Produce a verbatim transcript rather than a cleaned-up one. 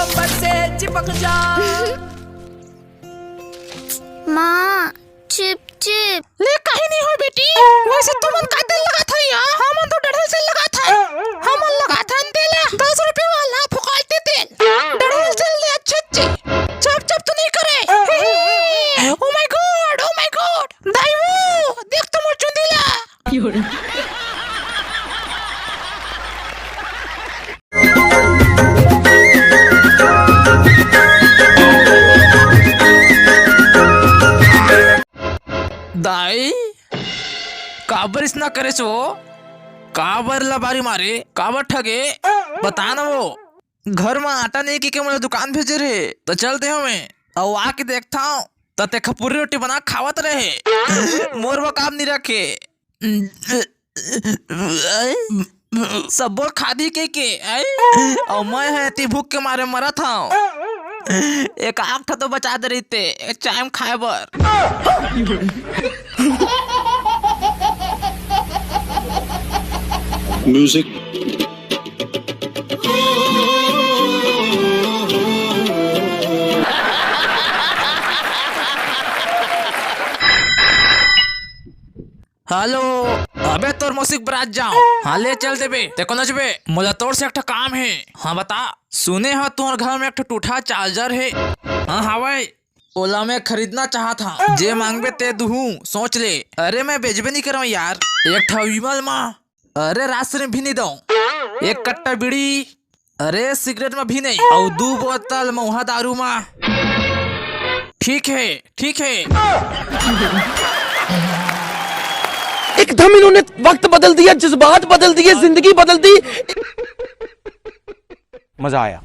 बस से चिपक जा। माँ, चिप चिप। ले, कहीं नहीं हो बेटी। वैसे तुमन का तेल लगात हो या? हमन तो डढ़ल तेल लगात हन। हमन लगात हन तेल, दस रुपये वाला फोकाटे तेल। डढ़ल तेल ले अच्छे अच्छे। चप चप तो नहीं करे। Oh my God, oh my God। दाई वो, देख तो मोर चुंदी ला। दाई, काबर इसना करेस वो? काबर लबारी मारे? काबर ठगे? बता ना वो। घर म आटा नहीं के, के मोला दुकान भेजे रहे, त चल दे हमें। अउ आके देखथव, त तेखा पूरी रोटी बना खावत रहे। मोर वो काम नहीं रखे। सब्बो खादी के के, आई? अउ मैं ह एती भूख के मारे मरत हव। एक आध ठा तो बचा दे रहिते, चाय म खाए बर। Music। हेलो, अबे तोर मौसी के बरात जाओ। हाँ, ले चल देबे। ते कोन नचबे? मोला तोर से एक ठो काम हे। हाँ, बता। सुने हो तोर घर में एक ठो टूठा चार्जर हे। हाँ, हवय। ओला मैं खरीदना चाहत हूँ। जे मांगबे ते दुहूँ, सोच ले। अरे, मैं बेचबे नहीं करव यार। एक ठो विमल माँ, अरे, राशन भी नहीं दऊं। एक कट्टा बीड़ी, अरे, सिगरेट में भी नहीं, अउ दू बोतल महुआ दारू में। ठीक है, ठीक है। एकदम इन्होंने वक्त बदल दिया, जज्बात बदल दिए, जिंदगी बदल दी। मजा आया।